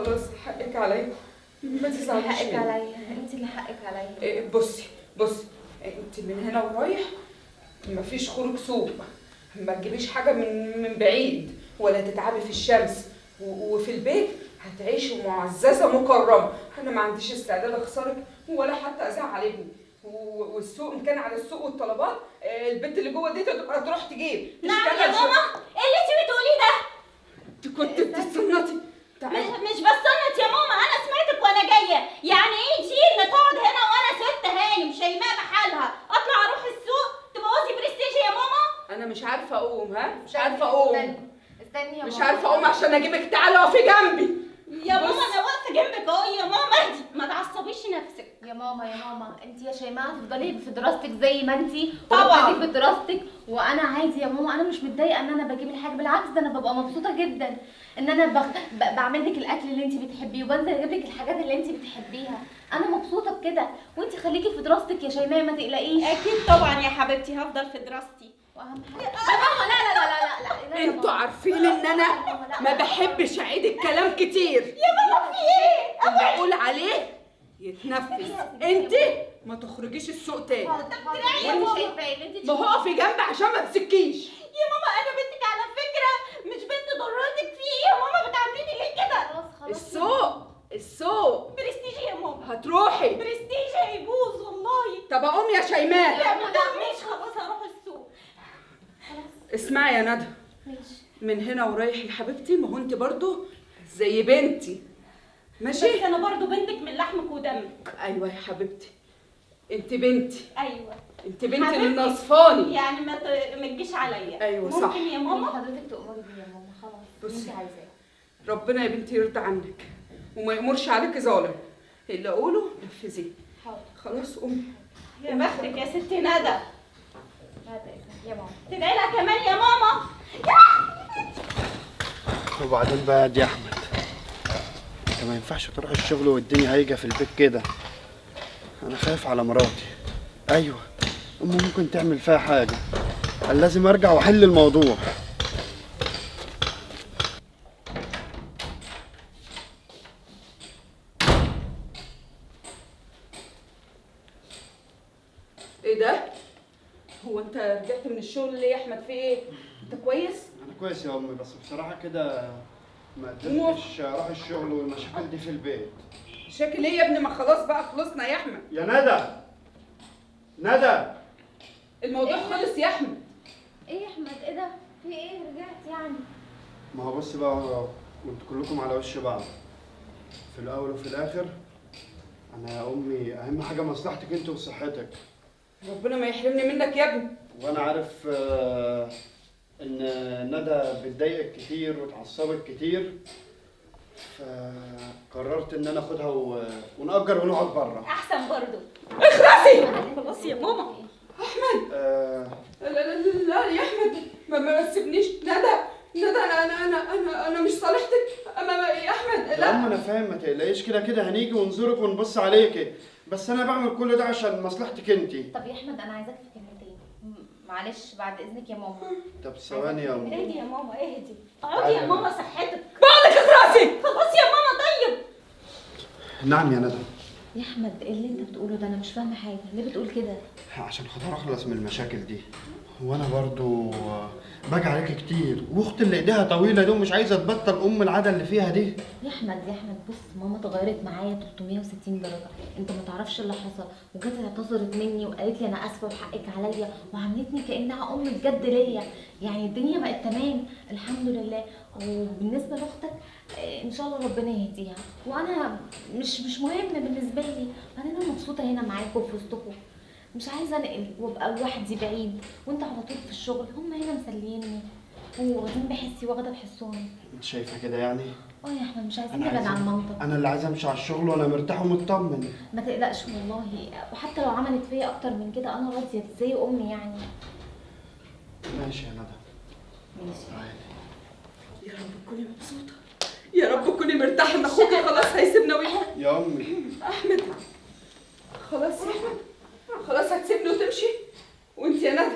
خلاص حقك عليا، ما تزعليش. حقك عليا، انت اللي حقك عليا. بصي بصي، انت من هنا ورايح مفيش خروج سوق، ما تجيبيش حاجة من بعيد ولا تتعبي في الشمس، وفي البيت هتعيشي معززه مكرمة. انا ما عنديش استعداد اخسرك ولا حتى ازعل ابني. والسوق ان كان على السوق والطلبات، البنت اللي جوه دي تبقى تروح تجيب. نعم يا ماما، ايه اللي انت بتقوليه ده؟ انت كنت بتستنطي. مش بستنط يا ماما، انا سمعتك وانا جاية. يعني ايه دي اللي تقعد هنا وانا ست هانم شيماء بحالها، اطلع اروح السوق تبوظي برستيجي يا ماما؟ انا مش عارفه اقوم. ها مش عارفه اقوم. استني يا ماما، مش عارفه اقوم عشان اجيبك. تعالي اقفي جنبي يا ماما. انا واقفة جنبك اهو يا ماما. اهدي، ما تعصبيش نفسك يا ماما. يا ماما انت يا شيماء هتفضلي في دراستك زي ما انت طبعا في دراستك، وانا عادي يا ماما، انا مش متضايقة ان انا بجيب الحاجة، بالعكس ده انا ببقى مبسوطة جدا ان انا بعمل لك الاكل اللي انت بتحبيه وبنزل اجيب لك الحاجات اللي انت بتحبيها. انا مبسوطة بكده، وانت خليكي في دراستك يا شيماء ما تقلقيش. اكيد طبعا يا حبيبتي هفضل في دراستي. واهم حاجة يا ماما، لا لا لا لا لا، انتوا عارفين ان انا ما بحبش اعيد الكلام كتير. يا ماما في ايه؟ اللي اقول عليه يتنفذ. انت ما تخرجيش السوق تاني. ما هو اقفي جنبي عشان ما تسكيش. يا ماما انا بنتك على فكرة، مش بنت ضرتك. في ايه يا ماما بتعامليني ليه كده؟ السوق السوق برستيجي يا ماما، هتروحي برستيجي هيبوظ والله. طب اقوم يا شيماء. لا ما تقوميش، خلاص هروح السوق. اسمعي يا ندى، ماشي. من هنا ورايح يا حبيبتي، ما هو انت برضو زي بنتي، ماشي؟ بس انا برضو بنتك من لحمك ودمك. ايوه يا حبيبتي، انت بنتي. ايوه انت بنتي اللي نصفاني، يعني ما تجيش عليا. ايوه صح. ممكن يا ماما حضرتك تأمري بيه يا ماما. خلاص انت عايزاه. ربنا يا بنتي يرضى عنك وما يأمرش عليكي ظالم. اللي اقوله نفذيه. حاضر. خلاص قومي. يا بختك يا ست ندى. يا ماما تدعي لها كمان يا ماما. وبعدين بقى يا احمد، انت ما ينفعش تروح الشغل والدنيا هايجه في البيت كده. انا خايف على مراتي. ايوه امي ممكن تعمل فيها حاجة، انا لازم ارجع واحل الموضوع. ايه ده؟ هو انت رجعت من الشغل ليه يا احمد؟ في ايه؟ انت كويس؟ انا كويس يا امي، بس بصراحة كده ما قدرتش اروح الشغل والمشاكل دي في البيت. مشاكل ايه يا ابني؟ ما خلاص بقى خلصنا يا احمد. يا ندى، ندى الموضوع خلص يا احمد. ايه يا احمد؟ ايه ده؟ في ايه؟ رجعت يعني؟ ما هو بص بقى، وانتوا كلكم على وش بعض في الاول وفي الاخر. انا يا امي اهم حاجة مصلحتك انت وصحتك. ربنا ما يحرمني منك يا ابني. وانا عارف ان ندى بتضايقك كتير وتعصبك كتير، فقررت ان انا اخدها ونأجر ونقعد بره. احسن برضو. اخرسي خلاص يا ماما. احمد لا لا لا يا احمد، ما تسيبنيش. ندى ندى انا انا انا انا انا مش صالحتك. اما يا احمد لا. يا ام انا فاهم، ما تقلقيش، كده كده هنيجي ونزورك ونبص عليكي، بس انا بعمل كل ده عشان مصلحتك انتي. طب يا احمد انا عايزاك في كلمتين، معلش بعد اذنك يا ماما. طب ثواني يا ماما. اهدي يا ماما، اهدي، اقعدي يا ماما، صحتك. بقولك اخرسي. خلاص يا ماما. طيب نعم يا ندى. يا احمد ايه اللي انت بتقوله ده؟ انا مش فاهمه حاجة، ليه بتقول كده؟ عشان خاطر اخلص من المشاكل دي. وانا برضو باجي عليك كتير، واختي اللي ايديها طويلة دي ومش عايزه تبطل ام العادة اللي فيها دي. يا احمد يا احمد بص، ماما اتغيرت معايا 360 درجه، انت ما تعرفش اللي حصل، وجت اعتذرت مني وقالت لي انا اسفه وحقك عليا، وعاملتني كانها ام بجد ليا، يعني الدنيا بقت تمام الحمد لله. وبالنسبة لاختك ان شاء الله ربنا يهديها، وانا مش مهم بالنسبة لي، بعدين انا مبسوطة هنا معاكم وفي وسطكم، مش عايزه انقل وابقى لوحدي بعيد، وانت على طول في الشغل، هم هنا مسليني وواخدين بحسي واخده بحسهم. انت شايفه كده يعني؟ اه يا احمد مش عايزين نبعد عن مامتك. انا اللي عايزه امشي على الشغل وانا مرتاح ومطمن. ما تقلقش والله، وحتى لو عملت فيا اكتر من كده انا راضية زي امي يعني. ماشي يا ندى. ماشي. يا رب تكوني مبسوطة، يا رب تكوني مرتاحة ان اخوكي خلاص هيسيبنا ويروح. يا امي. احمد خلاص يا احمد، خلاص هتسيبني وتمشي، وانت يا ندى